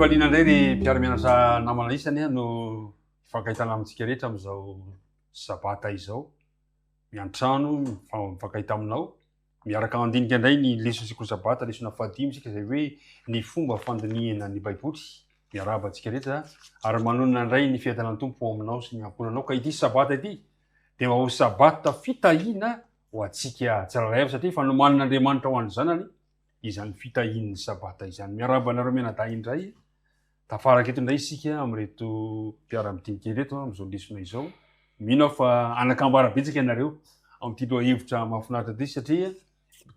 Am-pifaliana indray ry mpiara-mianatra namana isany no hifankahitana amintsika rehetra amin'izao sabata izao. Miantrano, mifankahita aminao. Miaraka handinika indray ny lesona sekoly sabata, lesona fahadimy isika izay hoe ny fomba fandinihana ny Baiboly. Miarahaba antsika rehetra ary manonona indray ny fiadanan'ny Tompo ho aminao sy ny ankohonanao. Ka ity sabata ity dia mba ho sabata fitahiana ho antsika tsirairay avy satria efa nomanin'Andriamanitra ho an'ny zanany izany fitahian'ny sabata izany. Miarahaba anareo mianadahy indray. Tafaraka eto indray isika amin'ireto mpiara-midinika ireto amin'izao lesona izao. Mino aho fa anakambara betsaka ianareo amin'ity lohahevitra mahafinaritra ity satria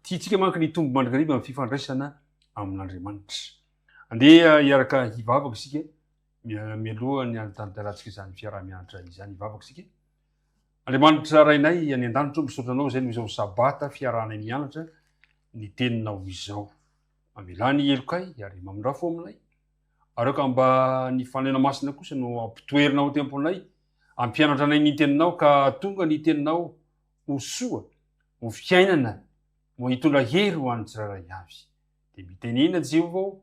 tiantsika manko ny hitombo mandrakariva amin'ny fifandraisana amin'Andriamanitra. Andeha hiaraka hivavaka isika mialoha ny hanatanterahantsika izany fiaraha-mianatra izany. Hivavaka isika. Andriamanitra Rainay any an-danitra, misaotra anao izay noho izao sabata fiarahanay mianatra ny teninao izao. Mamelà ny helokay ary mamindrà fo aminay. Ary aoka mba ny Fanahinao Masina kosa no hampitoerina ao an-tempolinay, hampianatra anay ny teninao ka hahatonga ny teninao ho soa, ho fiainana, ho hitondra hery ho an'ny tsirairay avy. Dia mitenena Jehovah ô,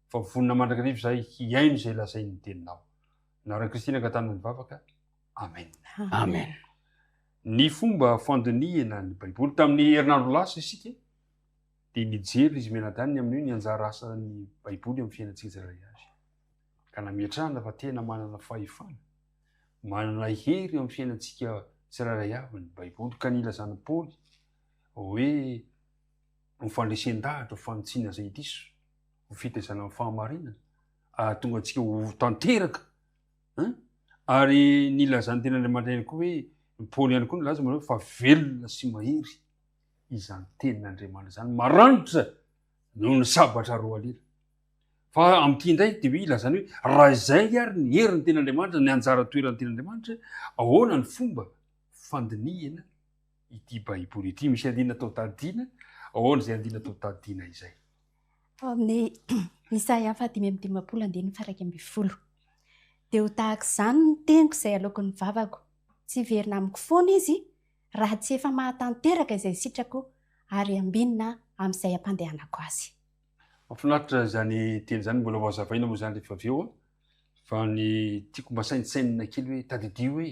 fa vonona mandrakariva izahay hihaino izay lazain'ny teninao. Anaran'i Kristy nangatahana ny vavaka. Amen. Amen. Ny fomba fandinihana ny Baiboly. Tamin'ny herinandro lasa isika dia nijery izy mianadahy ny amin'io ny anjara asan'ny Baiboly amin'ny fiainantsika tsirairay avy. Ka nametrahana fa tena manana fahefana, manana hery amin'ny fiainantsika tsirairay avy ny Baiboly. Ka nilazan'i Paoly hoe ho fandresen-dahatra, ho fanitsiana izay diso, ho fitaizana amin'ny fahamarinana, ahatonga antsika ho tanteraka. Hein? Ary nilazan'ny tenin'Andriamanitra ihany koa hoe, Paoly ihany koa nilaza manao hoe fa velona sy mahery izany tenin'Andriamanitra izany, maranitra noho ny sabatra roalera. Fa amin'ity indray dia hoe ilazany hoe raha izay ary ny herin'ny tenin'Andriamanitra, ny anjara toeran'ny tenin'Andriamanitra, ahoana ny fomba fandinihana ity Baiboly ity? Misy andinina atao tadiana, ahoana izay andinina atao tadiana izay? Ao amin'ny Isaia faha-55 andininy faha-11. Dia ho tahaka izany ny teniko izay aloaky ny vavako, tsy hiverina amiko foana izy raha tsy efa mahatanteraka izay sitrako ary ambinina amin'izay ampandehanako azy. Mahafinaritra izany teny izany, mbola ho hazavaina moa izany rehefa avy eo an, fa ny tiako mba saintsainina kely hoe tadidio hoe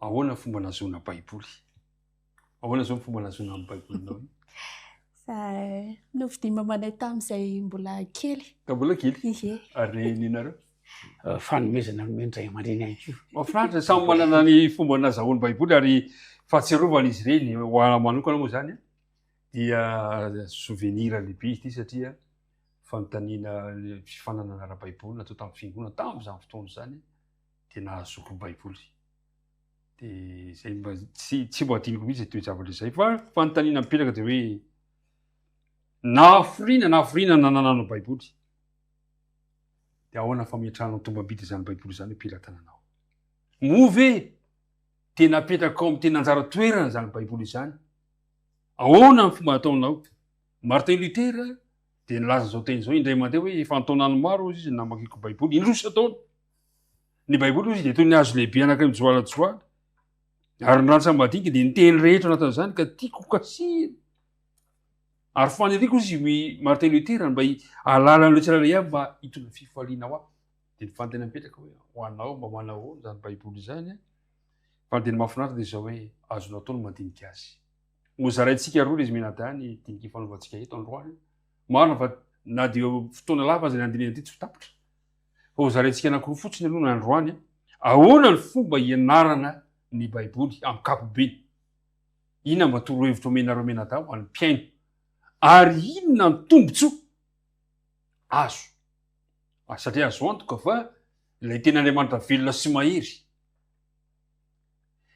ahoana ny fomba nahazoana baiboly? Ahoana izao ny fomba nahazoana ny baibolinao io? Novidian'i mamanay tamin'izay mbola kely. Tamin'ny mbola kely? Ie. Ary ny anareo? Fanomezana nomen'ny ray aman-dreny ihany koa. Mahafinaritra, samy manana ny fomba nazahoany baiboly ary fahatsiarovana izy ireny, ho ahy manokana moa izany dia souvenir lehibe izy ity satria fanontaniana fifananana ara-baiboly natao tamin'ny fiangonana tamin'izany fotoana izany dia nahazoako baiboly. Dia izay mba tsy tsy mba adinoko mihitsy izay toe-javatra izay fa fanontaniana mipetraka dia hoe nahaforiana nahaforiana nanananao baiboly dia ahoana fametrahanao tombam-bidy izany baiboly izany am-pelatananao? Moa ve tena apetrakao amin'ny tena anjara toerana izany baiboly izany? Ahoana ny fomba ataonao? Martin Luther dia nilaza izao teny izao indray mandeha hoe efa an-taonany maro hozy izy namakiko baiboly, indroa isan-taona. Ny Baiboly hozy dia toy ny hazo lehibe anankiray mijoalajoala, ary ny rantsa-madinika dia ny teny rehetra anatin'izany ka tiako hokasihina. Ary faniriako hozy i Martin Luther mba hahalala an'ireo tsirairay avy mba hitondra fifaliana ho ahy. Dia ny fanontaniana mipetraka hoe ho anao mba manao ahoana izany Baiboly izany? Fa ny tena mahafinaritra dia izao hoe azonao atao ny mandinika azy. Hozaraintsika roa izy mianadahy ny dinika ifanaovantsika eto androany. Marina fa na dia fotoana lava aza ny andinihana ity tsy ho tapitra. Fa hozaraintsika anankiroa fotsiny aloha ny androany. Ahoana ny fomba hianarana ny Baiboly amin'ny ankapobeny? Inona mba torohevitra omenareo mianadahy ho an'ny mpihaino? Ary inona ny tombontsoa azo? Satria azo antoka fa ilay tenin'Andriamanitra velona sy mahery,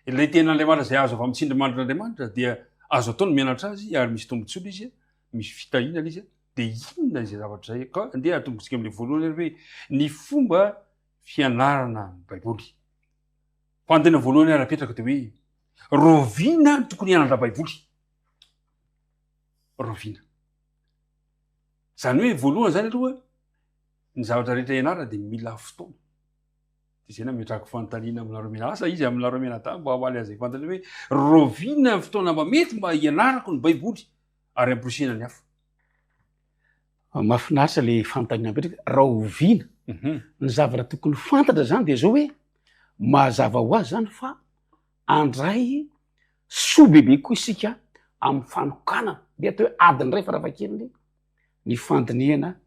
ilay tenin'Andriamanitra izay azo avy amin'ny tsindrimandrin'Andriamanitra dia azo atao ny mianatra azy ary misy tombontsoa ilay izy, misy fitahiana ilay izy. Dia inona izay zavatra izay? Ka andeha atombotsika amin'ilay voalohany ary hoe ny fomba fianarana ny Baiboly. Fa ny tena voalohany ary apetraka dia hoe rahoviana no tokony hianatra Baiboly? Rahoviana? Izany hoe voalohany izany aloha ny zavatra rehetra ianarana dia mila fotoana. Dia izay nametrahako fanontaniana aminareo mianadahy, asa izy aminareo mianadahy mba hamaly an'izay fanontaniana hoe rahoviana ny fotoana mba mety mba hianarako ny Baiboly ary amporisihina ny hafa. Mahafinaritra le fanontaniana mipetraka, rahoviana? Ny zavatra tokony fantatra zany de zao hoe mazava ho azy zany fa andray soa bebe koa isika amin'ny fanokanana, ndeha atao hoe adiny iray farafahakeliny ny fandinihana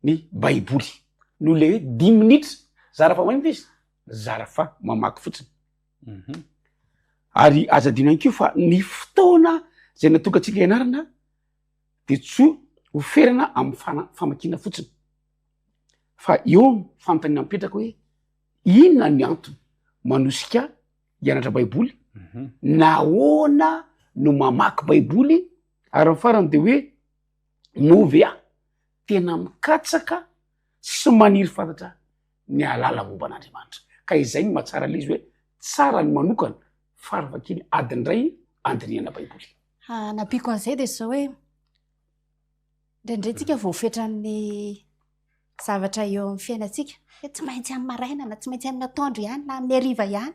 ny baiboly noho le hoe dimy minitra, zara fa mahay izy, zara fa mamaky fotsiny. Ary aza adino ihany koa fa ny fotoana zay natokantsika hianarana de tsy ho ferana amin'ny fana- famakiana fotsiny fa eo ny fanontaniana mipetraka hoe inona ny antony manosika hianatra baiboly, nahoana no mamaky baiboly, ary ny farany de hoe moa ve aho tena mikatsaka sy maniry fantatra ny hahalala momba an'Andriamanitra. Ka izay no mahatsara ilay izy hoe tsara ny manokana faravakiny adiny iray andinihana baiboly. Hanampiako an'izay dia izao hoe indraindray tsika voafetran'ny zavatra eo amin'ny fiainantsika hoe tsy maintsy amin'ny maraina na tsy maintsy amin'ny atoandro ihany na amin'ny hariva ihany.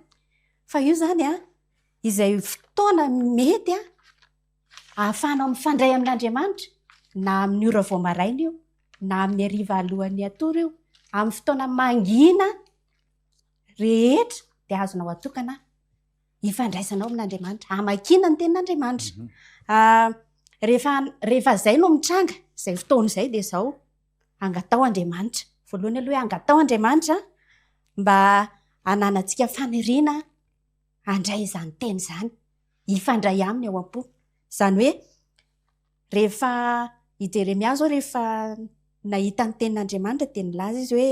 Fa io izany an, izay fotoana mety an, ahafahanao mifandray amin'Andriamanitra na amin'ny ora vao maraina io na amin'ny hariva alohan'ny hatory io, amin'ny fotoana mangina rehetra dia azonao atokana ifandraisanao amin'Andriamanitra, hamakiana ny tenin'Andriamanitra. Mhm. Ah, rehefa rehefa izay no mitranga, izay fotoana izay dia izao, angatao Andriamanitra. Voalohany aloha hoe angatao Andriamanitra mba hananantsika faniriana handray izany teny izany, hifandray aminy ao am-po. Izany hoe rehefa i Jeremia izao rehefa nahita ny tenin'Andriamanitra dia nilaza izy hoe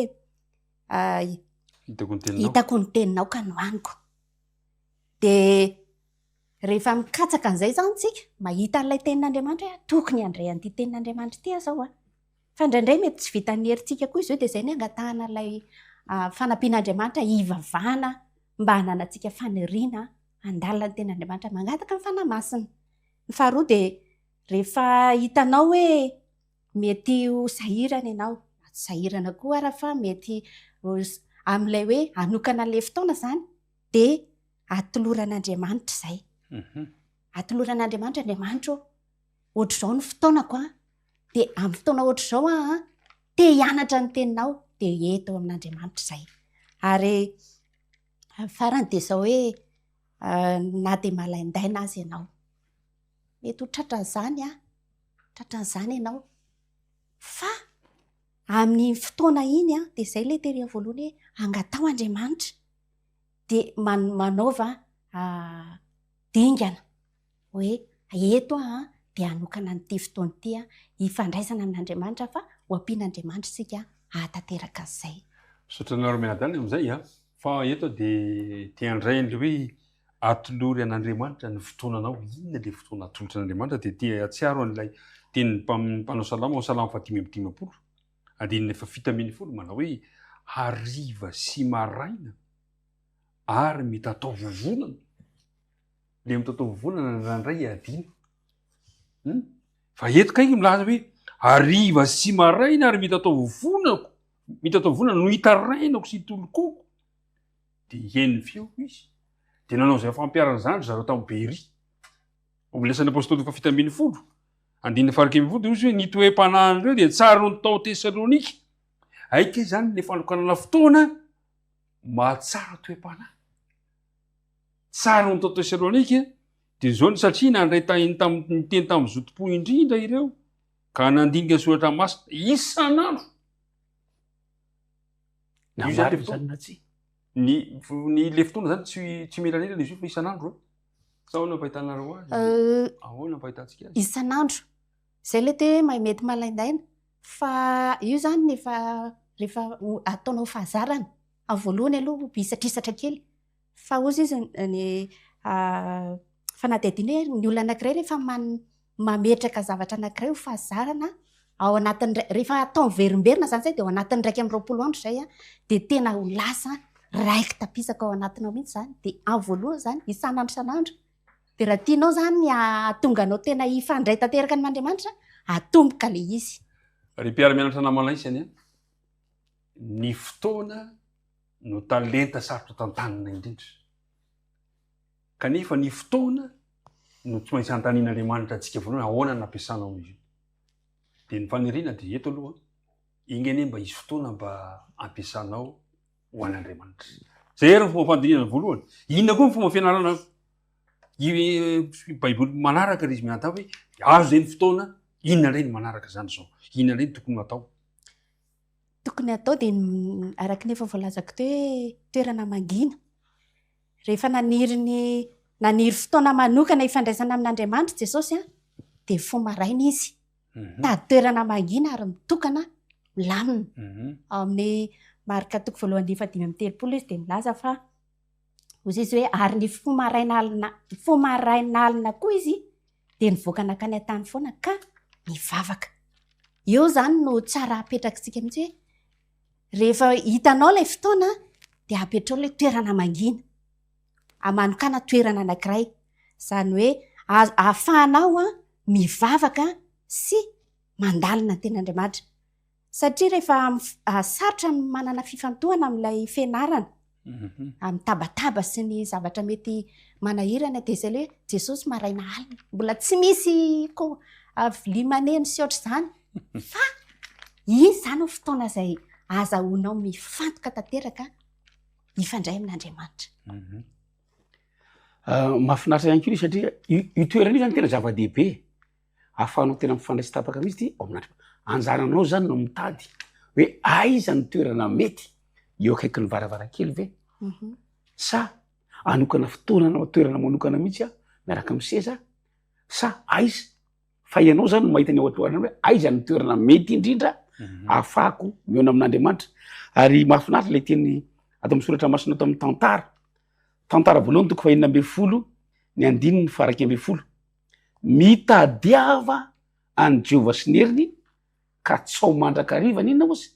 Hitako ny teninao. Hitako ny teninao ka nohaniko. Dia rehefa mikatsaka an'izay izany tsika, mahita an'ilay tenin'Andriamanitra hoe tokony handray an'ity tenin'Andriamanitra ity aho izao an. Fa indraindray mety tsy vitan'ny herintsika koa izy io dia izay no angatahana ilay fanampian'Andriamanitra hivavahana mba hananantsika faniriana handalina ny tenin'Andriamanitra, mangataka ny Fanahy Masina. Ny faharoa dia rehefa hitanao hoe mety ho sahirana ianao, na tsy sahirana koa ara fa mety ho amin'ilay hoe hanokana an'ilay fotoana izany dia atoloran'Andriamanitra izay. Atoloran'Andriamanitra, Andriamanitra ô, ohatr'izao ny fotoanako an, dia amin'ny fotoana ohatr'izao aho an, te hianatra ny teninao, dia eto amin'Andriamanitra izay. Ary farany dia izao hoe na dia malaindaina aza ianao, mety ho tratran'izany an, tratran'izany ianao, fa amin'iny fotoana iny an, dia izay ilay tery amin'ny voalohany hoe angataho Andriamanitra, dia manaova dingana hoe eto aho an, dia hanokana an'ity fotoana ity aho hifandraisana amin'Andriamanitra fa ho ampian'Andriamanitra isika hahatanteraka an'izay. Misaotra anareo mianadahy amin'izay an! Fa eto aho dia te handray an'ilay hoe atolory an'Andriamanitra ny fotoananao. Inona ilay fotoana atolotra an'Andriamanitra? Dia te hahatsiaro an'ilay tenin'ny mpanao salamo ao Salamo fahadimy amby dimampolo, andininy faha-17 manao hoe hariva sy maraina ary mitatao vovonana. Le mitatao vovonana indraindray adino. Hmm? Fa eto kay milaza hoe hariva sy maraina ary mitatao vovonako, mitatao vovonana no hitarainako sy hitolokoko. De hihaino ny feoko izy. De nanao izay fampiharana izany ry zareo tao Beria. Ao amin'ny Asan'ny Apôstôly faha-17, andininy faha-11 dia hoy izy hoe ny toe-panahin'ireo dia tsara noho ny tao Tesalonika. Hay kay izany ilay fanokanana fotoana mahatsara toe-panahy. Tsara noho ny tao Tesalonika dia izao ny satria nandray tahiny tamin'ny teny tamin'ny zotom-po indrindra ireo ka nandinika ny soratra masina isan'andro. Na marina izany na tsia. Ny ny le fotoana zany tsy tsy mielanelana izy io fa isan'andro e. Sa ahoana fahitanareo azy? Euh, Ahoana fahitantsika azy? Isan'andro. Zay le te hoe mety malaindaina fa io zany efa rehefa ataonao fahazarana. Amin'ny voalohany aloha hisatrisatra kely fa hozy izy ny fanadihadiana hoe ny olona anankiray rehefa mametraka zavatra anankiray ho fahazarana ao anatin'ny iray, rehefa atao miverimberina izany izay dia ao anatin'ny 21 andro izay dia tena ho lasa raiki-tapisaka ao anatinao mihitsy izany. Dia amin'ny voalohany izany isan'andro isan'andro dia raha tianao izany ny hahatonga anao tena hifandray tanteraka amin'Andriamanitra, atomboka ilay izy. Ry mpiara-mianatra namana isany a, ny fotoana no talenta sarotra tantanina indrindra. Kanefa ny fotoana no tsy maintsy anontanian'Andriamanitra antsika voalohany, ahoana no nampiasanao izy io? Dia ny faniriana dia eto aloha, enga anie mba hisy fotoana mba ampiasanao ho an'Andriamanitra. Zay ary ny fomba fandinihana voalohany. Inona koa ny fomba fianarana Baiboly manaraka ry izy mianadahy hoe azo izay ny fotoana, inona indray ny manaraka izany izao? Inona indray ny tokony ho atao? Tokony atao dia araka ny efa voalazako teo hoe toerana mangina. Rehefa naniry ny naniry fotoana manokana hifandraisana amin'Andriamanitra Jesosy an, dia mifoha maraina izy. Mitady toerana mangina ary mitokana milamina. Ao amin'ny Marka toko voalohany andininy fahadimy amby telopolo izy dia milaza fa hoy izy hoe ary nifoha maraina alina nifoha maraina alina koa izy dia nivoaka nankany an-tany foana ka nivavaka. Eo izany no tsara apetrakitsika mihitsy hoe rehefa hitanao ilay fotoana dia apetrao ilay toerana mangina. Manokàna toerana anankiray. Izany hoe ahafahanao mivavaka sy mandalina ny tenin'Andriamanitra. Satria rehefa sarotra ny manana fifantohana amin'ilay fianarana, amin'ny tabataba sy ny zavatra mety manahirana dia izay ilay hoe Jesosy maraina alina. Mbola tsy misy ko vilia maneno sy ohatr'izany fa iny izany no fotoana izay azahoanao mifantoka tanteraka hifandray amin'Andriamanitra. Mahafinaritra ihany koa ilay izy satria io toerana io zany tena zava-dehibe. ahafahanao tena mifandray tsy tapaka mihitsy ty ao amin'Andriamanitra. Anjaranao zany no mitady hoe aiza ny toerana mety, eo akaikin'ny varavarankely ve sa anokana fotoana anao toerana manokana mihitsy aho miaraka amin'ny seza sa aiza? Fa ianao zany no mahita ny ao an-toerana hoe aiza ny toerana mety indrindra ahafahako mihaona amin'Andriamanitra. Ary mahafinaritra ilay teny ato amin'ny soratra masina ato amin'ny tantara, tantara voalohany toko fahenina ambin'ny folo ny andininy faha-iraika ambin'ny folo. Mitadiava an'i Jehovah sy ny heriny ka tsao mandrakariva ny inona ozy?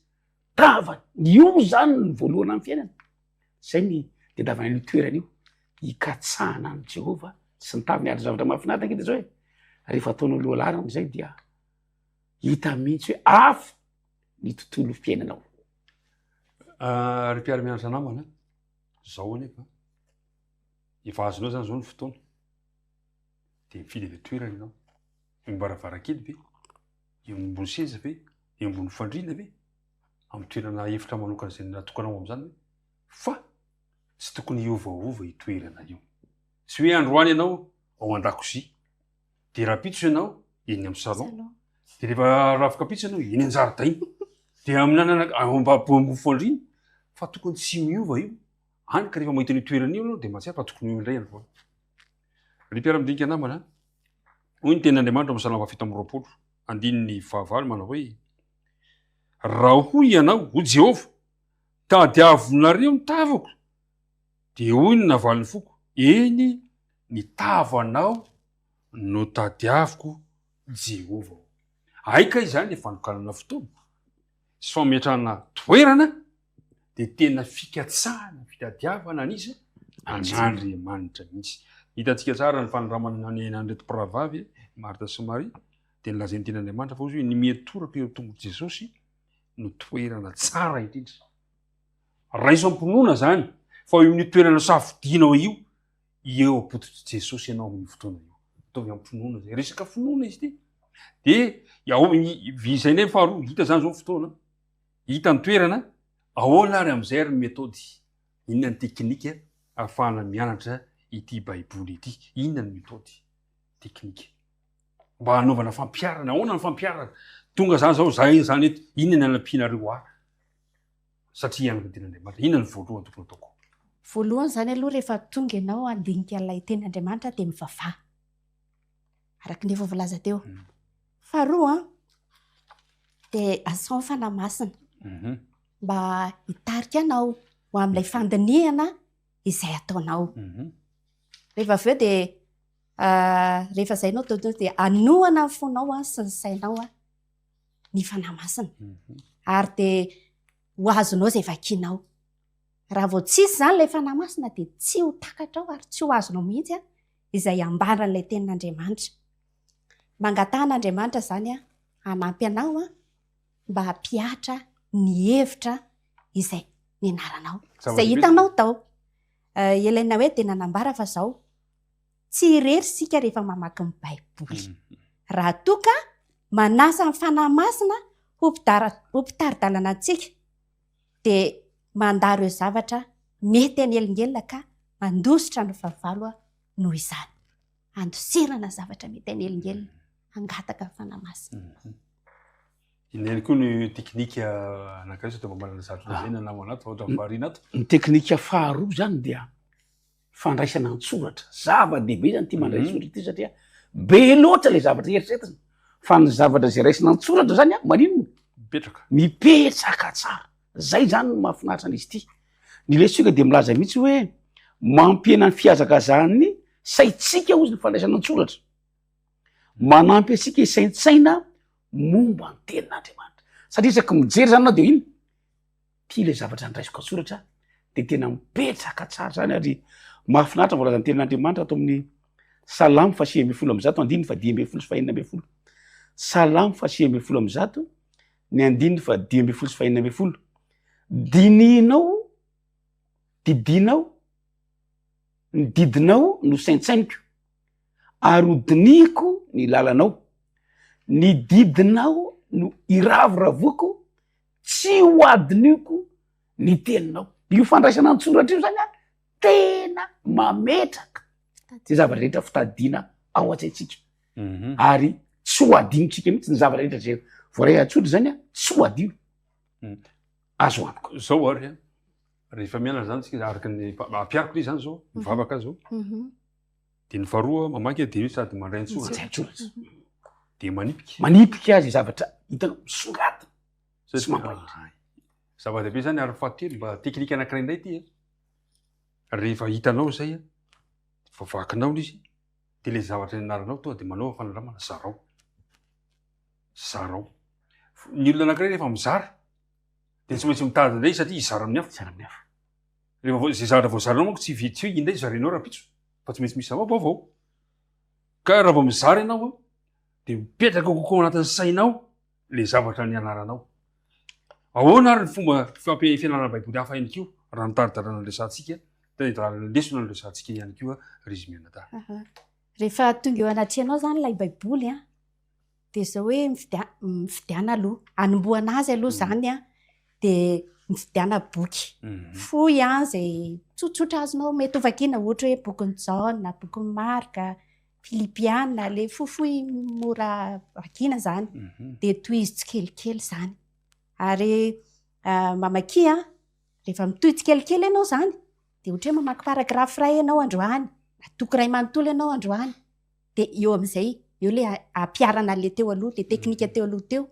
Tavany. Io zany ny voalohany amin'ny fiainana. Zay ny tadiavana an'io toerana io, hikatsahana an'i Jehovah sy ny tavany. Ary zavatra mahafinaritra ange de zao e, rehefa ataonao loha laharana izay dia hita mihitsy hoe hafa ny tontolo fiainanao. Ah, ry mpiara-mianatra namana, zao anefa, efa azonao zany zao ny fotoana. Dia mifidy avy toerana ianao. Eo am-baravarankely ve? Eo ambony seza ve? Eo ambony fandriana ve? Amin'ny toerana efitra manokana izay natokanao amin'izany ve? Fa tsy tokony hiovaova io toerana io. Tsy hoe androany ianao ao an-dakozia, dia rahampitso ianao eny amin'ny salon, dia rehefa rahafokampitso ianao eny an-jaridaina, dia amin'ny anana ao ambony fandriana, fa tokony tsy miova io. Hany ka rehefa mahita an'io toerana io ianao dia mahatsiaro fa tokony ho eo indray androany. Ry mpiara-midinika namana, hoy ny tenin'Andriamanitra ao amin'ny Salamo faha-27, andininy fahavalo manao hoe, Raha hoy ianao, o Jehovah, tadiavinareo ny tavako, dia hoy ny navalin'ny foko, Eny, ny tavanao no tadiaviko, Jehovah ô. Hay kay izany ny fanokanana fotoana sy fametrahana toerana dia tena fikatsahana, fitadiavana an'iza? An'Andriamanitra mihitsy. Hitantsika tsara ny fanandramana niainan'ireto mpirahavavy, Marta sy Maria, dia nilazain'ny tenin'Andriamanitra fa hozy hoe ny miantoraka eo an-tongotr'i Jesosy no toerana tsara indrindra. Raiso am-pinoana izany fa eo amin'io toerana safidianao io, eo am-pototr'i Jesosy ianao amin'io fotoana io. Ataovy am-pinoana izay. Resaka finoana izy ity. Dia ao, izay indray ny faharoa, hita izany izao ny fotoana. Hita ny toerana, ahoana ary amin'izay ary ny methode? Inona ny teknika ahafahana mianatra ity baiboly ity? Inona ny methode teknika? Mba hanaovana fampiharana, ahoana ny fampiharana? Tonga zany zao, zay zany eto, inona ny hanampianareo ahy? Satria hianatra ny tenin'Andriamanitra, inona ny voalohany tokony ataoko? Voalohany izany aloha rehefa tonga ianao handinika ilay tenin'Andriamanitra dia mivavaha. Araka ny efa voalaza teo. Faharoa dia asao ny Fanahy Masina mba hitarika anao ho amin'ilay fandinihana izay ataonao. Rehefa avy eo dia rehefa izay ianao dia hanohana ny fonao sy ny sainao ny Fanahy Masina. Ary dia ho azonao izay vakinao. Raha vao tsisy izany ilay Fanahy Masina dia tsy ho takatrao ary tsy ho azonao mihitsy izay ambaran'ilay tenin'Andriamanitra. Mangataha an'Andriamanitra izany hanampy anao mba hampihatra ny hevitra izay nianaranao, izay hitanao tao. Elaina hoe dia nanambara fa izao, tsy irery isika rehefa mamaky ny Baiboly. Raha toa ka. Manasa ny Fanahy Masina ho mpidara- ho mpitari-dalana antsika, dia mandà ireo zavatra mety hanelingelina ka mandositra ny fahavalo noho izany. Andosirana ny zavatra mety hanelingelina, hangataka ny Fanahy Masina. Inona ihany koa ny teknika anankiray sao dia mba manana zavatra lazaina namana ato fa ohatran'ny variana ato. Ny teknika faharoa zany dia fandraisana an-tsoratra. Zava-dehibe zany ity mandray an-tsoratra ity satria be loatra le zavatra eritreretina fa ny zavatra zay raisina an-tsoratra zany a maninona? Mipetraka. Mipetraka tsara. Zay zany no mahafinaritra an'izy ity. Ny lesoka dia milaza mihitsy hoe mampihena ny fihazakazahan'ny saintsika hozy ny fandraisana an-tsoratra. Manampy antsika hisaintsaina momba ny tenin'Andriamanitra. Satria isaky mijery zany anao de ino? Ty le zavatra andraisiko an-tsoratra de tena mipetraka tsara zany ary mahafinaritra ny voalazan'ny tenin'Andriamanitra ato amin'ny Salamo faha 119 andininy faha 15 sy faha 16. Salamo faha 119 ny andininy faha 15 sy faha 16. Dinihinao, didinao, ny didinao no saintsainiko ary ho dinihiko ny lalanao. Ny didinao no iravoravoako tsy ho adinoko ny teninao. Io fandraisana an-tsoratra io zany a, tena mametraka zay zavatra rehetra fitadiana ao an-tsaintsika. Mhm. Ary tsy ho adinontsika mihitsy ny zavatra rehetra zay voaray an-tsoratra zany a, tsy ho adino. Mm. Azo antoka. Zao ary a, rehefa mianatra zany tsika araka ny ampihariko le zany zao, mivavaka zao. Mhm. De ny faharoa mamaky de io sady mandray an-tsoratra. Mandray an-tsoratra. De manipika. Manipika azy zavatra hitanao misongadina. Tsy mampahita. Zava-dehibe zany ary fahatelo mba teknika anankiray indray ity a. Rehefa hitanao izay a, voavakinao ilay izy, de le zavatra nianaranao tonga de manaova fanandramana, zarao. Zarao. Ny olona anankiray rehefa mizara de tsy maintsy mitady indray izy satria hizara amin'ny hafa. Hizara amin'ny hafa. Rehefa vo- zay zavatra voazaranao manko tsy vi- tsy hoe indray zarainao rahampitso fa tsy maintsy misy zava-baovao. Ka raha vao mizara ianao a, de mipetraka kokoa ao anatin'ny sainao le zavatra nianaranao. Ahoana ary ny fomba fampi- fianarana Baiboly hafa ihany koa raha ny tari-dalana noresahantsika, tari-dalana lesona noresahantsika ihany koa ry izy mianadahy. Aha. Rehefa tonga eo anatrehanao zany ilay Baiboly an, dia izao hoe mifidia- mifidiana aloha, anombohana azy aloha zany an, dia mifidiana boky fohy an, izay tsotsotra azonao mety ho vakiana, ohatra hoe bokin'i Jaona, bokin'i Marka, Filipiana, le fohifohy mora vakiana zany, dia tohizo tsikelikely zany. Ary mamakia an, rehefa mitohy tsikelikely ianao zany, dia ohatra hoe mamaky paragraphe iray ianao androany, na toko iray manontolo ianao androany, dia eo amin'izay, eo le ampiharana an'le teo aloha, le teknika teo aloha teo,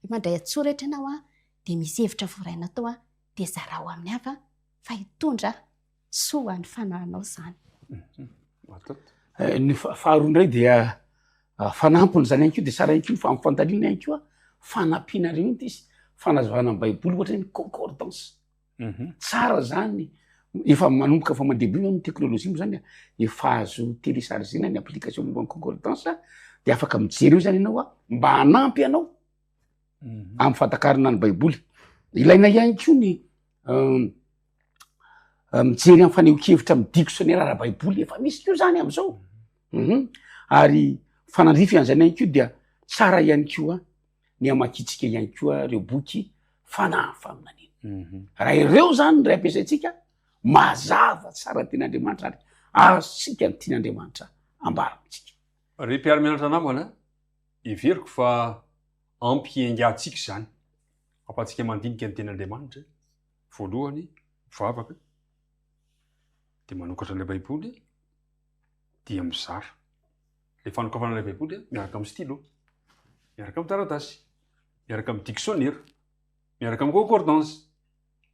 dia mandray an-tsoratra ianao an, dia misy hevitra voarainao tao an, dia zarao amin'ny hafa fa hitondra soa ho an'ny fanahinao izany. Eh, ny faharoa indray dia ah, fanampiny zany ihany koa de tsara ihany koa ny fampifantaliana ihany koa fanampiana reo ity izy fanazavana ny baiboly ohatra hoe ny concordance mhm. tsara zany efa manomboka fa mandeha be ny teknolojia moa zany a efa azo telechargena ny application momba ny concordance de afaka mijery eo zany ianao a mba hanampy anao mhm. amy fahatakarana ny baiboly ilaina ihany koa ny mijery amy fanehoan-kevitra amy dictionnaire ara-baiboly efa misy koa zany am'izao mhm. ary fanandrify an'izany ihany koa dia tsara ihany koa ny amakitsika ihany koa reo boky fanahy faminaniana mhm. raha ireo zany ny ray ampiasaintsika mazava tsara tian'andriamanitra ary azontsika ny tian'andriamanitra ambara amintsika ry mpiara-mianatra namana heveriko fa ampy hiaingantsika izany ampatsika mandinika ny tenin'andriamanitra voalohany mivavaka de manokatra ilay baiboly dia mizara le fanokafana ilay baiboly miaraka amin'ny stylo miaraka amin'ny taratasy miaraka amin'ny dictionnaire miaraka amin'ny concordance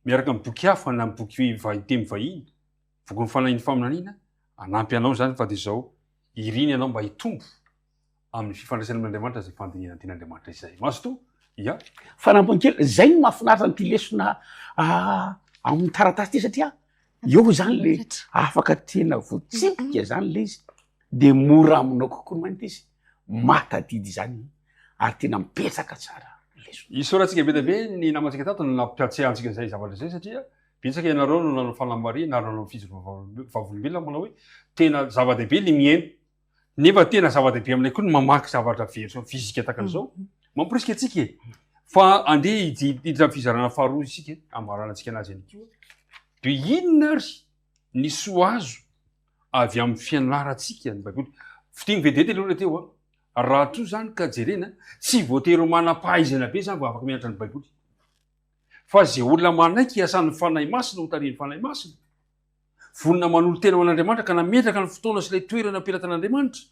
miaraka amin'ny boky hafa na amin'ny boky teny vahiny bokin'ny fanahin'ny faminaniana hanampy anao izany fa dia izao iriny ianao mba hitombo amin'ny fifandraisana amin'Andriamanitra izay fandinihana ny tenin'Andriamanitra izay. Mazotoa, ia. Fanampiny kely, zay no mahafinaritra an'ity lesona amin'ny taratasy ity satria eo zany le afaka tena voatsipika zany le izy de mora aminao kokoa ny mahita izy, mahatadidy izany ary tena mipetraka tsara lesona. Isaorantsika be dia be ny namantsika tato no nampiatsiahy antsika izay zavatra izay satria betsaka ianareo no nanao fanamarihana ary nanao fijoroana vavolombelona manao hoe tena zava-dehibe ny mihaino. Nefa tena zava-dehibe aminay koa ny mamaky zavatra version physique tahaka an'izao. Mamporisika antsika e. Fa andeha hiditra amin'ny fizarana faharoa isika, hamaranantsika anazy ihany koa. Dia inona ary ny soa azo avy amin'ny fianarantsika ny Baiboly? Fiteny vetivety aloha ilay teo a. Raha toa izany ka jerena, tsy voatery ho manam-pahaizana be izany vao afaka mianatra ny Baiboly. Fa izay olona manaiky hiasan'ny Fanahy Masina ho tarihin'ny Fanahy Masina, vonona manolo-tena ho an'Andriamanitra ka nametraka ny fotoana sy ilay toerana am-pelatan'Andriamanitra,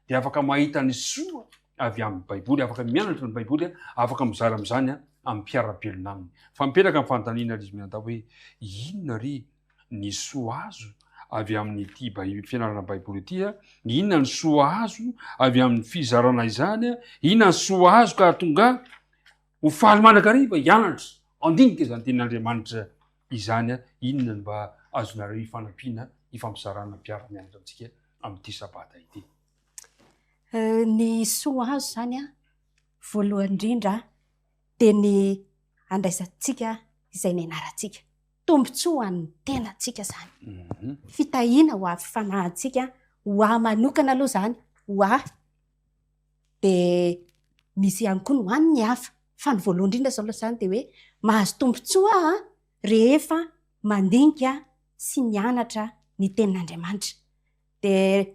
dia afaka mahita ny soa avy amin'ny Baiboly, afaka mianatra ny Baiboly, afaka mizara amin'izany amin'ny mpiara-belona aminy. Fa mipetraka ny fanontaniana ry izy mianadahy hoe, inona re ny soa azo avy amin'ity fianarana Baiboly ity? Inona ny soa azo avy amin'ny fizarana izany? Inona ny soa azo ka hahatonga ahy ho faly mandrakariva hianatra, handinika izany tenin'Andriamanitra izany? Inona no mba azonareo ifanampiana, ifampizarana mpiara-mianatra amintsika amin'ity sabata ity? Ny soa azo izany an, voalohany indrindra dia ny handraisantsika izay nianarantsika. Tombontsoa ho an'ny tenantsika izany. Fitahiana ho avy fanahintsika, ho ahy manokana aloha izany, ho ahy. Dia misy ihany koa ny ho an'ny hafa. Fa ny voalohany indrindra izao aloha izany dia hoe mahazo tombontsoa aho rehefa mandinika sy mianatra ny tenin'Andriamanitra. Dia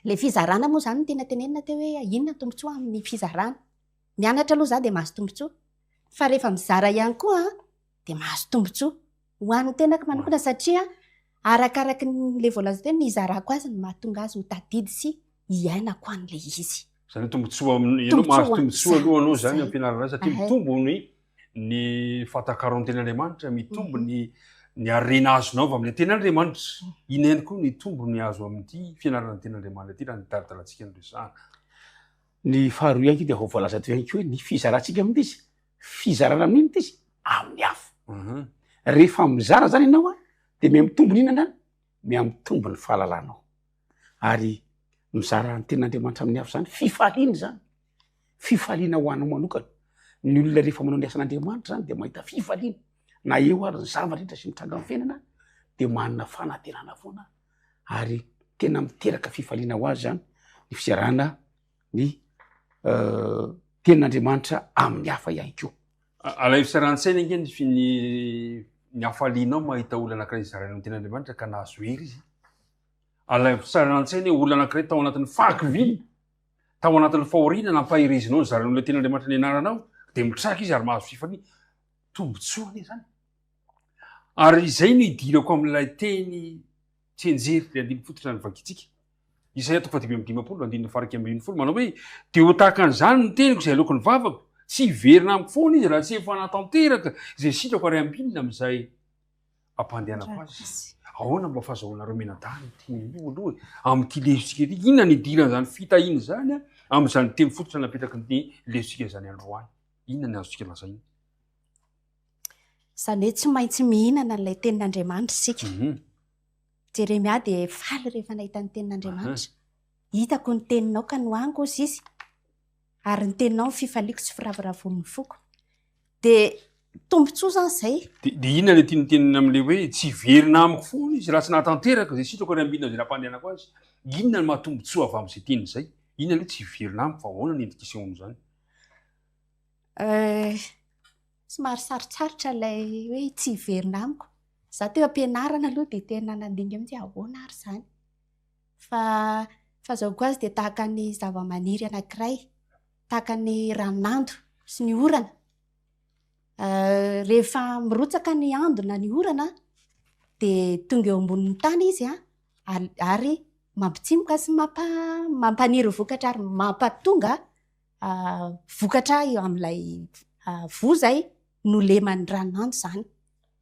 ilay fizarana moa izany no tiana tenenina teo hoe inona ny tombontsoa amin'ny fizarana. Mianatra aloha izaho dia mahazo tombontsoa. Fa rehefa mizara ihany koa aho dia mahazo tombontsoa. Ho an'ny tenako manokana satria arakaraky ny voalaza teo ny hizarako azy no mahatonga azy ho tadidy sy hiainako an'ilay izy. Izany hoe tombontsoa amin'ny, ianao mahazo tombontsoa aloha anao izany amin'ny fianarana azy satria mitombo ny ny fahatakaranao ny tenin'Andriamanitra, mitombo ny ny harena azonao avy amin'ilay tenin'Andriamanitra. Iny ihany koa ny tombony azo amin'ity fianarana ny tenin'Andriamanitra ity raha ny tari-dalantsika no resahana. Ny faharoa ihany koa dia efa voalaza teo ihany koa hoe ny fizarantsika amin'ity izy, fizarana amin'inona ity izy? Amin'ny hafa. Rehefa mizara zany ianao a, dia mihamitombo ny inona? Mihamitombo ny fahalalanao. Ary mizara ny tenin'Andriamanitra amin'ny hafa zany, fifaliana izany. Fifaliana ho anao manokana. Ny olona rehefa manao ny asan'Andriamanitra zany dia mahita fifaliana. Na eo ary ny zavatra rehetra izay mitranga amin'ny fiainana dia manana fanantenana foana ary tena miteraka fifaliana ho azy zany ny fizarana ny tenin'Andriamanitra amin'ny hafa ihany koa. Alaivo sary an-tsaina ange ny ny ny hafalianao mahita olona anankiray nizarainao ny tenin'Andriamanitra ka nahazo hery izy. Alaivo sary an-tsaina hoe olona anankiray tao anatin'ny fahakiviana, tao anatin'ny fahoriana nampaherezinao nizarainao ilay tenin'Andriamanitra nianaranao, dia mitraka izy ary mahazo fifaliana. Tombontsoa anie izany. Ary izay no idirako amin'ilay teny tsianjery, ilay andininy fototra novakintsika. Isaia toko fahadimy amby dimampolo, andininy faha-11, manao hoe, Dia ho tahaka an'izany ny teniko izay aloaky ny vavako, tsy hiverina amiko foana izy raha tsy efa natanteraka izay sitrako ary ambinina amin'izay ampandehanako azy. Ahoana mba fahazahoanareo mianadahy ny teny io aloha e? Amin'ity lesontsika ity, inona ny idiran'izany fitahiana izany amin'izany teny fototra napetraky ny lesontsika izany androany? Inona ny azontsika lazaina? Izany hoe tsy maintsy mihinana an'ilay tenin'Andriamanitra isika. Jeremia dia faly rehefa nahita ny tenin'Andriamanitra. Hitako ny teninao ka nohaniko hozy izy, ary ny teninao no fifaliako sy firavoravoan'ny foko. Dia tombontsoa izany izay. Dia inona ilay tiany tenenina amin'ilay hoe tsy hiverina amiko foana izy raha tsy nahatanteraka izay sitrako ary ambinina izay nampandehanako azy? Inona no maha tombontsoa avy amin'izay teny izay? Inona ilay hoe tsy hiverina amiko fa ahoana ny endrika isehoan'izany? Somary sarotsarotra ilay hoe tsy hiverina amiko. Izaho teo am-pianarana aloha dia tena nandinika mihitsy hoe ahoana ary izany. Fa fahazahoako azy dia tahaka ny zava-maniry anankiray, tahaka ny ranon'ando sy ny orana. Rehefa mirotsaka ny ando na ny orana dia tonga eo ambonin'ny tany izy an, ary mampitsimoka sy mampaniry vokatra ary mampatonga vokatra eo amin'ilay voa izay noleman'ny ranon'ando izany.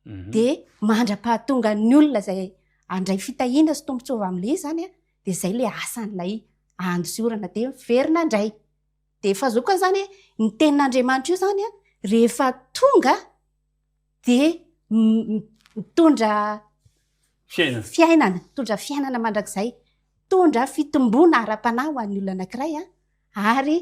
Dia mandra-pahatonga ny olona izay handray fitahiana sy tombontsoa avy amin'ilay izy izany an, dia izay ilay asan'ilay ando sy orana dia miverina indray. Dia fahazoako azy izany hoe ny tenin'Andriamanitra io izany an, rehefa tonga dia mitondra Fiainana. fiainana, mitondra fiainana mandrakizay, mitondra fitomboana ara-panahy ho an'ny olona anankiray an, ary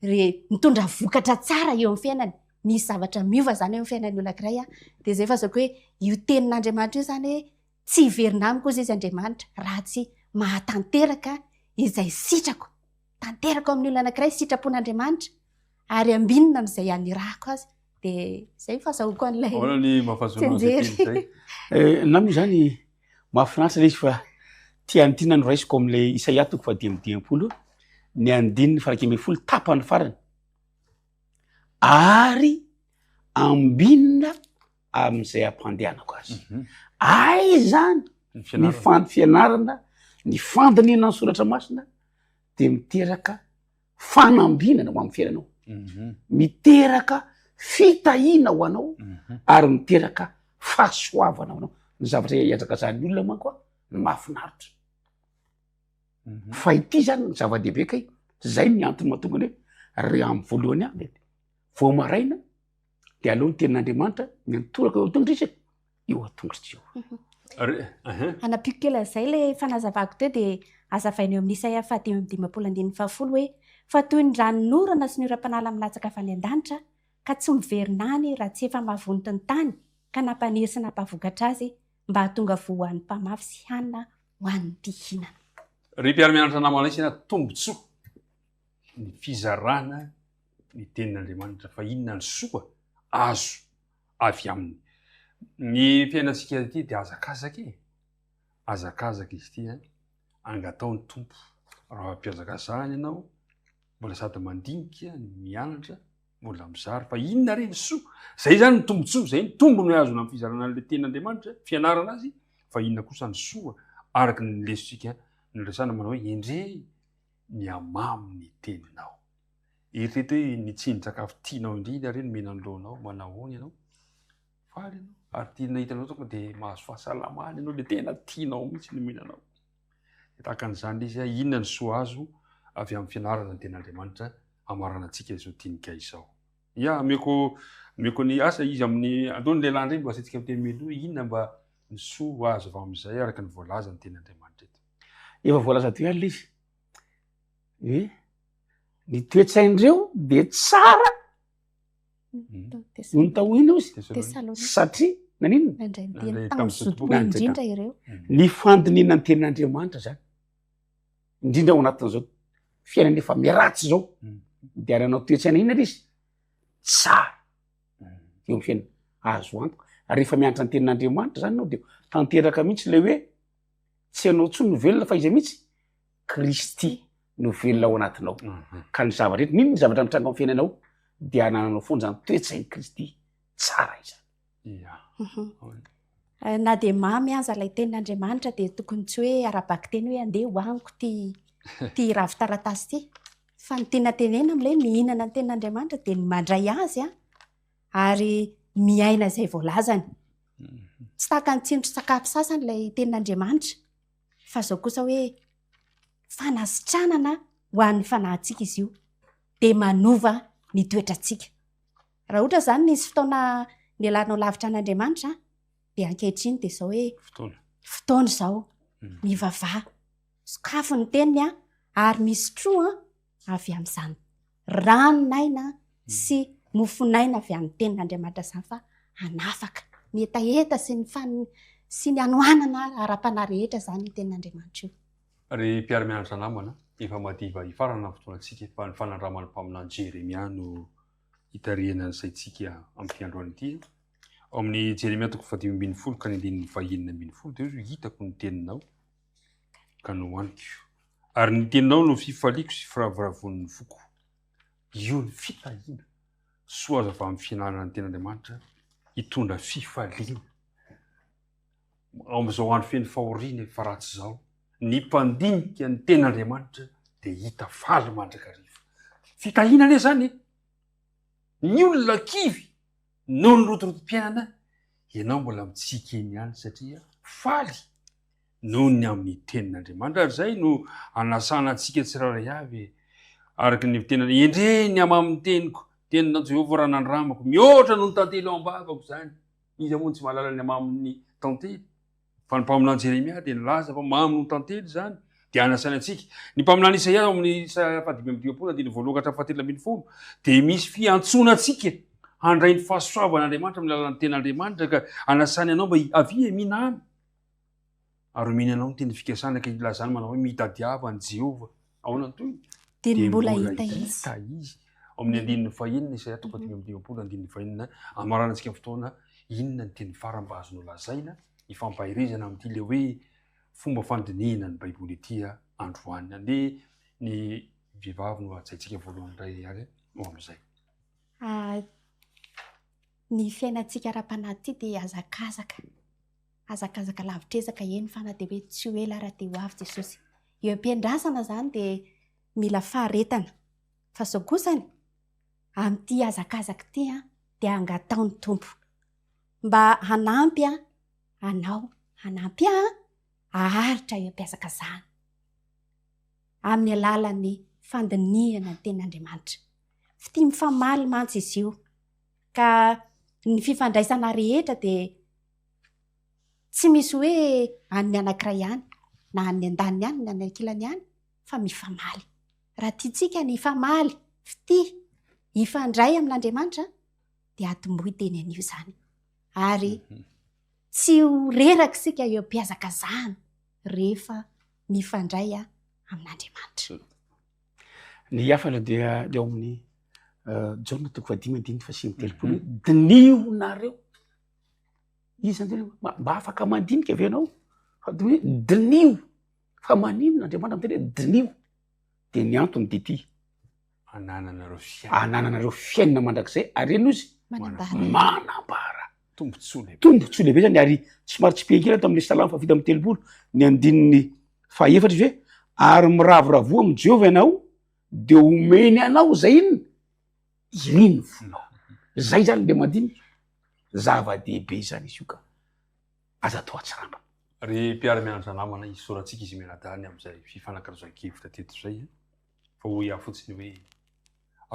re mitondra vokatra tsara eo amin'ny fiainany, misy zavatra miova izany eo amin'ny fiainan'ny olona anankiray an, dia izay fahazoako hoe io tenin'Andriamanitra io izany hoe tsy hiverina amiko hozy izy Andriamanitra raha tsy mahatanteraka. izay sitrako. Tanteraka ao amin'ny olona anankiray sitrapon'Andriamanitra ary ambinina amin'izay anirahako azy. Dia izay ny fahazahoako an'ilay Ahoana ny mba fahazoanao izay tsianjery. teny izay? Eh, na moa izany mahafinaritra ilay izy fa tia an'ity no raisiko amin'ilay Isaia toko faha-55 ny andininy faha-11 tapany farany. Ary ambinina amin'izay ampandehanako azy. Mhm. Aiza ny fianarana, ny fandinihana ny soratra masina dia miteraka fanambinana ho amin'ny fiainanao. Mhm. Miteraka fitahiana ho anao mhm. ary miteraka fahasoavana ho anao. Ny zavatra iazakazan'ny olona manko a, ny mahafinaritra. Fa ity zany ny zava-dehibe kay, zay ny antony mahatonga ny hoe re amin'ny voalohany any vao maraina de aleo ny tenin'Andriamanitra miantoraka eo an-tongotra izy e, eo an-tongotr'i Jehovah. Hanampiako kely an'izay ilay fanazavako teo dia hazavaina eo amin'ny Isaia faha-55 andininy fahafolo hoe, Fa toy ny ranonorana sy ny oram-panala milatsaka avy any an-danitra, ka tsy miverina any raha tsy efa mahavonto ny tany, ka nampaniry sy nampahavokatra azy, mba hahatonga voa ho an'ny mpamafy sy hanina ho an'ny mpihinana. Ry mpiara-mianatra namana isany, tombontsoa ny fizarana ny tenin'Andriamanitra fa inona ny soa azo avy aminy. Ny fiainantsika ity dia hazakazaka e, hazakazaka izy ity an, angatao ny Tompo raha am-pihazakazahana ianao, mbola sady mandinika, mianatra, mbola mizara fa inona re ny soa? Zay zany ny tombontsoa, zay ny tombony azona amin'ny fizarana an'ilay tenin'Andriamanitra, fianarana azy, fa inona kosa ny soa araka ny lesontsika noresahana manao hoe endrey ny hamamy ny teninao. Eritrereto hoe ny tsindrin-tsakafo tianao indrindra re no omena ny lohanao, manahoana ianao? Faly ianao, ary tiana hitanao tonga dia mahazo fahasalamana ianao, ilay tena tianao mihitsy no omena anao. Dia tahaka an'izany ilay izy, inona ny soa azo avy amin'ny fianarana ny tenin'Andriamanitra hamaranantsika izao dinika izao. Ya, ameko ameko ny asa izy amin'ny andao ny lehilahy indray mba asaintsika miteny mialoha inona mba ny soa azo avy amin'izay araka ny voalaza ny tenin'Andriamanitra eto. Efa voalaza teo ihany ilay izy hoe ny toe-tsain'ireo dia tsara no nitahoina izy satria naninona? Nandray ny teny tamin'ny zotom-po indrindra ireo. Ny fandinihana ny tenin'Andriamanitra zany, indrindra ao anatin'izao fiainana efa miharatsy izao, dia hananao toe-tsaina inona ilay izy? Tsara eo amin'ny fiainana, azo antoka. Rehefa mianatra ny tenin'Andriamanitra zany ianao dia tanteraka mihitsy ilay hoe tsy ianao intsony no velona fa iza mihitsy? Kristy no velona ao anatinao. Ka ny zavatra rehetra, n'inona zavatra mitranga amin'ny fiainanao dia anananao foana izany toe-tsain'i Kristy tsara izany. Ia. Eh, na dia mamy aza ilay tenin'Andriamanitra dia tokony tsy hoe ara-bakiteny hoe andeha hohaniko ity ity ravin-taratasy ity. Fa ny tiana tenenina amin'ilay hoe mihinana ny tenin'Andriamanitra dia ny mandray azy an, ary miaina izay voalazany. Tsy tahaka ny tsindrin-tsakafo sasany ilay tenin'Andriamanitra fa izao kosa hoe fanasitranana ho an'ny fanahintsika izy io dia manova ny toetrantsika. Raha ohatra izany nisy fotoana nialanao lavitra an'Andriamanitra dia ankehitriny dia izao hoe Fotoana. fotoana izao, mivavaha, sokafy ny teniny an, ary misotroa avy amin'izany ranon'aina sy mofon'aina avy amin'ny tenin'Andriamanitra izany fa hanafaka ny hetaheta sy ny fan- sy ny hanoanana ara-panahy rehetra izany io tenin'Andriamanitra io. Ry mpiara-mianatra namana, efa madiva hifarana ny fotoanantsika fa ny fanandraman'ny mpaminany Jeremia no hitarihana ny saintsika amin'ity androany ity. Ao amin'ny Jeremia toko fahadimy ambin'ny folo ka ny andininy fahenina ambin'ny folo dia hoy izy, hitako ny teninao ka nohaniko. Ary ny teninao no fifaliako sy firavoravoan'ny foko. Io ny fitahiana. Soa azo avy amin'ny fianarana ny tenin'Andriamanitra hitondra fifaliana. Amin'izao andro feno fahoriana efa ratsy izao, ny mpandinika ny tenin'Andriamanitra dia hita faly mandrakariva. Fitahiana anie izany e! Ny olona kivy noho ny rotorotom-piainana, ianao mbola mitsiky eny ihany satria faly noho ny amin'ny tenin'Andriamanitra. Ary izay no anasana antsika tsirairay avy e. Araka ny fitenenana, endrey ny hamamin'ny teniko, teninao Jehovah raha nandramako, mihoatra noho ny tantely ao am-bavako izany. Iza moa no tsy mahalala ny hamamin'ny tantely? Fa ny mpaminany Jeremia dia nilaza fa mamy noho ny tantely izany, dia anasainy antsika. Ny mpaminany Isaia ao amin'ny Isaia faha-55 andininy voalohany ka hatramin'ny fahatelo ambin'ny folo dia misy fiantsoana antsika handray ny fahasoavan'Andriamanitra amin'ny alalan'ny tenin'Andriamanitra ka anasany anao mba avia e, mihinana. Ary omeny anao ny teny fikasana ka ilazany manao hoe mitadiava an'i Jehovah. Ahoana ny tohiny? Dia mbola hita izy. Ao amin'ny andininy fahenina Isaia toko 55 andininy fahenina amaranantsika fotoana inona ny teny farany mba azonao lazaina ifampaherezana amin'ity le hoe fomba fandinihina ny Baiboly ity androany. Andeha ny vehivavy no hajaintsika voalohany indray ary ho amin'izay. Ah, ny fiainantsika ara-panahy ity dia hazakazaka. Hazakazaka lavitr'ezaka eny fa na dia hoe tsy ho ela ara dia ho avy Jesosy. Eo am-piandrasana izany dia mila faharetana. Fa izao kosany, amin'ity hazakazaka ity dia angataho ny Tompo mba hanampy anao, hanampy ahy haharitra eo am-pihazakazahana amin'ny alalan'ny fandinihana ny tenin'Andriamanitra. Fitia mifamaly mantsy izy io ka ny fifandraisana rehetra dia tsy misy hoe an'ny anankiray ihany na an'ny andaniny ihany na ny ankilany ihany fa mifamaly. Raha tiantsika ny hifamaly, fitia, hifandray amin'Andriamanitra dia atombohy teny anio izany. Ary mhm. tsy ho reraka isika eo am-pihazakazahana rehefa mifandray amin'Andriamanitra. Ny hafatra dia eo amin'ny eh, Jaona toko fahadimy andininy fahasivy amby telopolo hoe mhm. diniho nareo. Izy zany hoe mba afaka mandinika ve ianao? Fa de hoe diniho. Fa maninona Andriamanitra miteny hoe diniho? De ny antony de ity. Anananareo fiainana. Anananareo fiainana mandrakizay ary ino izy? Manambara. Manambara. Tombontsoa lehibe. Tombontsoa lehibe zany ary somary tsipihina kely tamin'ny salamo fahafito amby telopolo ny andininy fahefatra izy hoe ary miravoravoa amin'i Jehovah ianao de omeny anao izay inona? Iriny ny fonao. Zay zany le mandinika. Zava-dehibe izany izy io ka. Aza atao atsirambina. Ry mpiara-mianatra namana, isaorantsika izy mianadahy ny amin'izay fifanakalozan-kevitra teto izay. Fa hoy aho fotsiny hoe,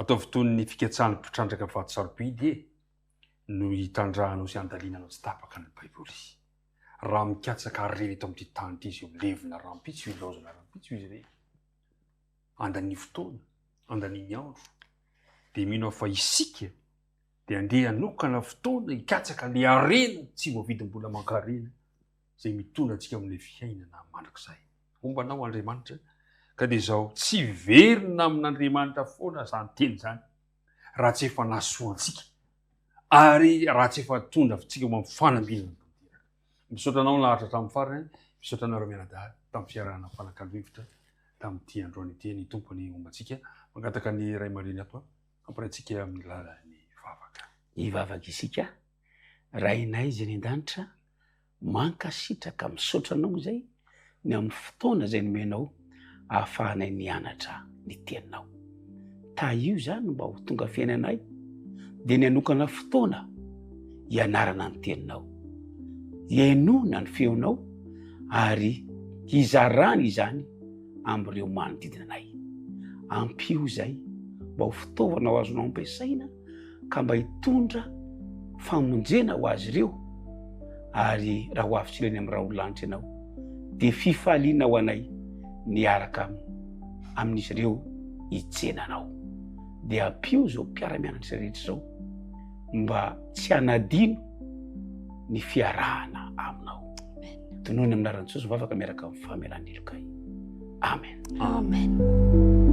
ataovy toy ny fikatsahan'ny mpitrandraka vato sarobidy e, no hitrandrahanao sy handalinanao tsy tapaka ny Baiboly. Raha mikatsaka harena eto amin'ity tany ity izy io, levona rahampitso, ilaozana rahampitso izy ireny. Andania fotoana, andania ny andro, dia mino aho fa isika dia andeha hanokana fotoana hikatsaka ilay harena tsy voavidim-bola aman-karena izay mitondra antsika amin'ilay fiainana mandrakizay. Homba anao Andriamanitra, ka dia izao, tsy hiverina amin'Andriamanitra foana izany teny izany raha tsy efa nahasoa antsika ary raha tsy efa tondra antsika ho amin'ny fanambinana tanteraka. Misaotra anao naharitra hatramin'ny farany, misaotra anareo mianadahy tamin'ny fiarahana nifanakalo hevitra tamin'ity androany ity. Ny Tompo anie homba antsika. Mangataka ny Ray aman-dreny ato hampiraintsika amin'ny lalan'ny vavaka. Hivavaka isika. Rainay izay any an-danitra, Mankasitraka misaotra anao izay ny amin'ny fotoana izay nomenao ahafahanay nianatra ny teninao. Tahio izany mba ho tonga fiainanay dia ny hanokana fotoana hianarana ny teninao, hihainoana ny feonao ary hizarana izany amin'ireo manodidina anay. Ampio izay mba ho fitaovana ho azonao ampiasaina ka mba hitondra famonjena ho azy ireo ary raha ho avy tsy eny amin'ny rahon'ny lanitra ianao dia fifaliana ho anay niaraka amin'izy ireo hitsena anao dia ampio izao mpiara-mianatra rehetra izao mba tsy hanadino ny fiarahana aminao tonony amin'ny anaran'i Jesosy vavaka miaraka amin'ny famelan'ny helokay amen amen.